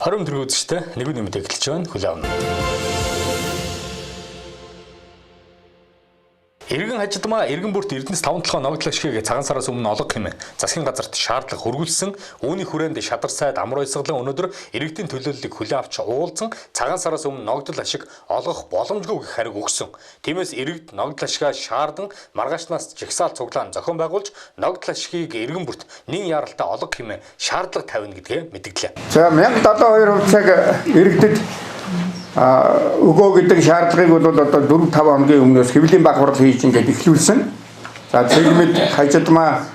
20 төгрөг үзэгчтэй нэг үний мэдээ эхэлж байна. Хүлээн авна. Иргэн хажидмаа иргэн бүрт Эрдэнэс 5 толгой ногдол ашгийг цагаан сараас өмнө олгох хэмээн засгийн газарт шаардлага хүргүүлсэн. Үүний хүрээнд шадар сайд Амар Баясгалан өнөөдөр иргэдийн төлөөллийг хүлээн авч уулзан цагаан сараас өмнө ногдол ашиг олгох боломжгүй гэх хариу өгсөн. Тиймээс иргэд ногдол ашигаа шаардан маргаашнаас жагсаал цуглаан зохион байгуулж ногдол ашигыг иргэн бүрт нэн яралтай олгох хэмээн шаардлага тавина гэдгээ мэдгдлээ. За 1072 хувьцааг иргэдэд өгөө гэдэг шаардлагыг бол одоо 4 5 хоногийн өмнөөс хэвлэлийн баг хурал хийж ингээд эхлүүлсэн. За цэгмэд хажидмаа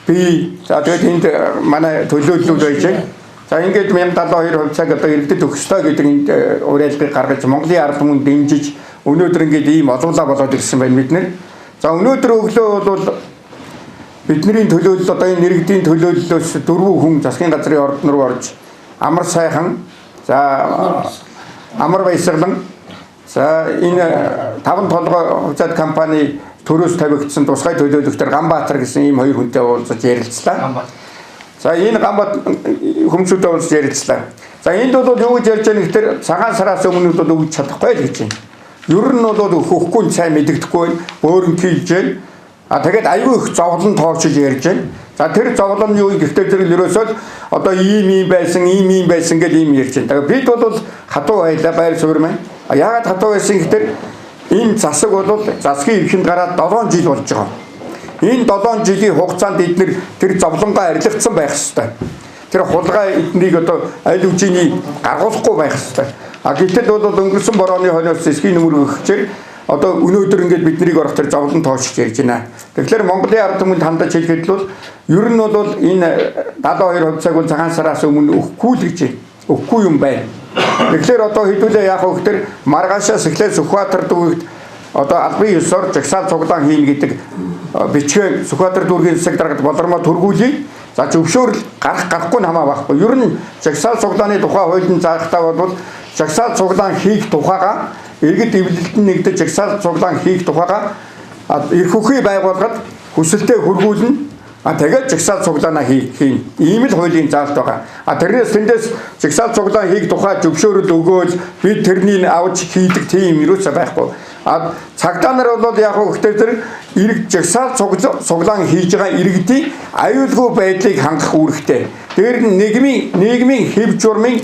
би за тэгээд энд манай төлөөллүүд байж байна. За ингээд 1072 хувьцааг одоо иргэдэд өгөх ёстой гэдэг энд уриалгыг гаргаж Монголын ард түмэнд дэмжиж өнөөдөр ингээд ийм олуулаа болоод ирсэн байна бид нэр. За өнөөдөр өглөө бол бидний төлөөлөл одоо энэ иргэдийн төлөөллөөс дөрвөн хүн засгийн газрын ордон руу орж амар сайхан за Амар Баясгалан за энэ таван толгой хувьцаат компани төрөөс тавигдсан тусгай төлөөлөгчдөр Ганбаатар гэсэн ийм хоёр хүнтэй уулзаж ярилцлаа. За энэ Ганбаат хүмүүстэй уулзаж ярилцлаа. За энд бол юу гэж ярьж байгаа нэхтэр цагаан сараас өмнө бол өгч чадахгүй л гэж байна. Ер нь бол өгөхгүй нь сайн мэдэгдэхгүй байна. Бөөрөнхийлж байна. А тэгээд аюу их зовлон тоочж ярьж байна. За тэр зовлон нь юу гэхдээ зэрэг ерөөсөө л одоо ийм ийм байсан, ийм ийм байсан гэж ийм ярьж байна. Тэгээд бид бол хатуу байлаа байр суурь маань. А яагаад хатуу байсан гэхээр энэ засаг бол засгийн эрхэнд гараад 7 жил болж байгаа. Энэ 7 жилийн хугацаанд эднэр тэр зовлонгоо арилгацсан байх ёстой. Тэр хулгай эднийг одоо аль хэдийн гаргуулахгүй байх ёстой. А гэтэл бол өнгөрсөн борооны хойноос эсхийн нүмер өгчээр одоо өнөөдөр ингээд бид нарыг орох тэр зовлон тоочж ярьж байна. Тэгэхээр Монголын ард түмэнд хандаж хэлэхэд бол ер нь бол энэ 72 хувьцааг бол цагаан сараас өмнө өгөхгүй л гэж байна. Өгөхгүй юм байна. Тэгэхээр одоо хэдүүлээ яах вэ гэхээр маргаашаас эхлээд Сүхбаатар дүүрэгт одоо албан ёсоор жагсаал цуглаан хийн гэдэг бичгээр Сүхбаатар дүүргийн засаг даргад болормоо төргүүлье. За зөвшөөрөл гарах гарахгүй нь хамаа байхгүй. Ер нь жагсаал цуглааны тухай хуулийн заахтаа бол жагсаал цуглаан хийх тухайга иргэд эвлэлтэн нэгдэж жагсаал цуглаан хийх тухайга эрх хүчний байгууллагад хүсэлтээ хүргүүлнэ. А тэгээд жагсаал цуглаанаа хийн. Ийм л хуулийн заалт байгаа. А тэрнээс тэндээс жагсаал цуглаан хийх тухай зөвшөөрөл өгөөл бид тэрнийг авч хийдэг тийм юусаа байхгүй. А цагдаа нар бол яг хөө гэхдээ тэр ирэг жагсаал цуглаан хийж байгаа иргэдийн аюулгүй байдлыг хангах үүрэгтэй. Тэр нь нийгмийн хэв журмын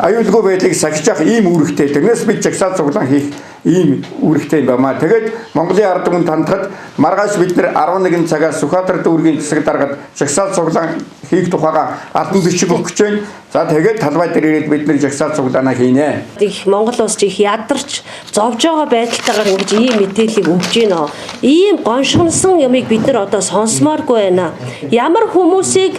аюулгүй байдлыг сахиж ийм үүрэгтэй. Тэрнээс бид жагсаал цуглаан хийх ийм үүрэгтэй юм байна. Тэгээд Монголын ард түмэнд хандхад маргааш бид нэр 11 цагаас Сүхбаатар дүүргийн засаг даргад жагсаал цуглаан хийх тухайга албан бичиг өгөх гэж байна. За тэгээд талбай дээр ирээд бид нэр жагсаал цуглаанаа хийнэ. Их Монгол улс их ядарч зовж байгаа байдалтайгаар ингэж ийм мэдээллийг өгч байна. Ийм гоншгонсон юмыг бид нар одоо сонсомооргүй байна. Ямар хүмүүсийг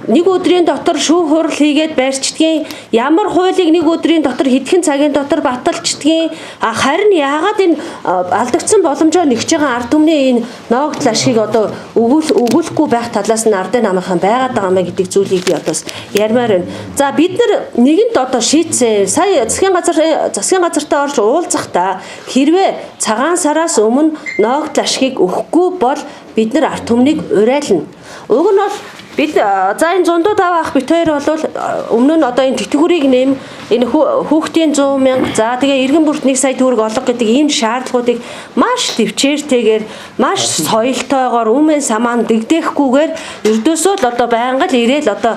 нэг өдрийн дотор шүүх хурал хийгээд барьчдгийн, ямар хуулийг нэг өдрийн дотор хэдхэн цагийн дотор баталчдгийн, харин яагаад энэ алдагдсан боломжоо нэгж байгаа ард түмний энэ ноогдол ашгийг одоо өгүүлэхгүй байх талаас нь ардын намынхан байгаад байгаа маа гэдэг зүйлийг би одоо ярмаар байна. За бид нар нэгэнт одоо шийдсэн. Сая засгийн газартаа орж уулзахдаа хэрвээ цагаан сараас өмнө ноогдол ашгийг өгөхгүй бол бид нар ард түмнийг уриална. Уг нь бол бид за энэ зундуу тав ах бит хоёр бол өмнө нь одоо энэ тэтгэврийг нэм энэ хүүхдийн 100 мянга за тэгээ иргэн бүрт 1 сая төгрөг олго гэдэг ийм шаардлагуудыг маш төвчээртэйгээр маш соёлтойгоор өмнө самаан дэгдээхгүйгээр ердөөсөө л одоо байнга л ирээл одоо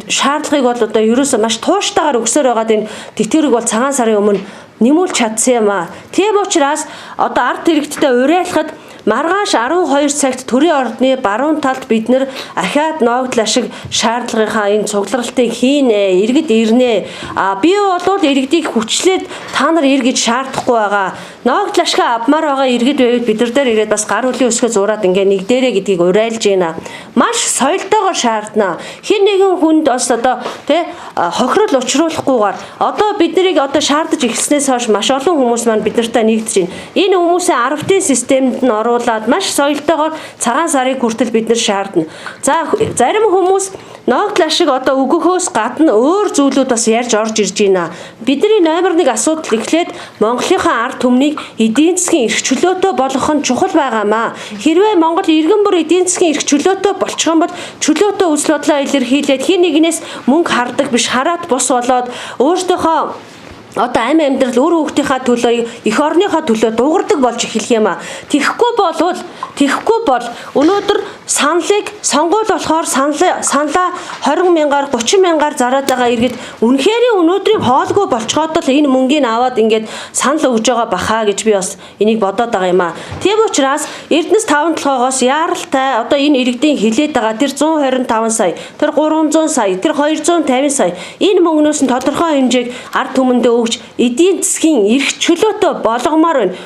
шаардлагыг бол одоо ерөөсөө маш тууштайгаар өгсөөр байгаад энэ тэтгэврийг бол цагаан сарын өмнө нэмүүлж чадсан юм аа. Тийм учраас одоо ард иргэдтэй уриалхад маргааш 12 цагт төрийн ордны баруун талд бид нэр ахиад ноогдол ашиг шаардлагынхаа энэ цугларалтыг хийнэ, иргэд ирнэ. А би бол иргэдийг хүчлээд та нар ир гэж шаардахгүй байгаа. Ноогдол ашгаа авмаар байгаа иргэд байвал бид нар дээр ирээд бас гар хөлийн өсгөө зураад ингээ нэг дээрээ гэдгийг уриалж байна. Маш соёлтойгоор шаардна. Хин нэгэн хүнд бас одоо тэ хохирол учруулахгүйгээр одоо бид нарыг одоо шаардаж эхэлснээс хойш маш олон хүмүүс маань бид нартай нэгдэж байна. Энэ хүмүүсээ 10-ын системд нь оруулаад маш соёлтойгоор цагаан сарыг хүртэл бид нар шаардна. За, зарим хүмүүс ногдол ашиг одоо өгөхөөс гадна өөр зүйлүүд бас ярьж орж ирж байна. Бидний номер 1 асуудал эхлээд Монголынхаа ард түмнийг эдийн засгийн эрх чөлөөтэй болгох нь чухал байгаамаа. Хэрвээ Монгол иргэн бүр эдийн засгийн эрх чөлөөтэй болчих юм бол чөлөөтэй үзэл бодлоо илэрхийлээд хин нэгнээс мөнгө хардаг биш, хараат бус болоод өөртөөхөө одоо амь амьдрал, үр хүүхдийнхаа төлөө, эх орныхоо төлөө дуугардаг болж эхэлэх юм а. Тэгэхгүй бол өнөөдөр саналыг сонгуул болохоор саналаа 20 мянгаар, 30 мянгаар зараад байгаа иргэд үнэхээр өнөөдрийн хоолгүй болцоход л энэ мөнгийг аваад ингээд санал өгж байгаа баха гэж би бас энийг бодоод байгаа юм а. Тийм учраас Эрдэнэс 5 толгоогоос яаралтай одоо энэ иргэдийн хилээд байгаа тэр 125 сая, тэр 300 сая, тэр 250 сая энэ мөнгнөөс нь тодорхой хэмжээг ард түмэндээ өгч эдийн засгийн эрх чөлөөтэй болгомоор байна.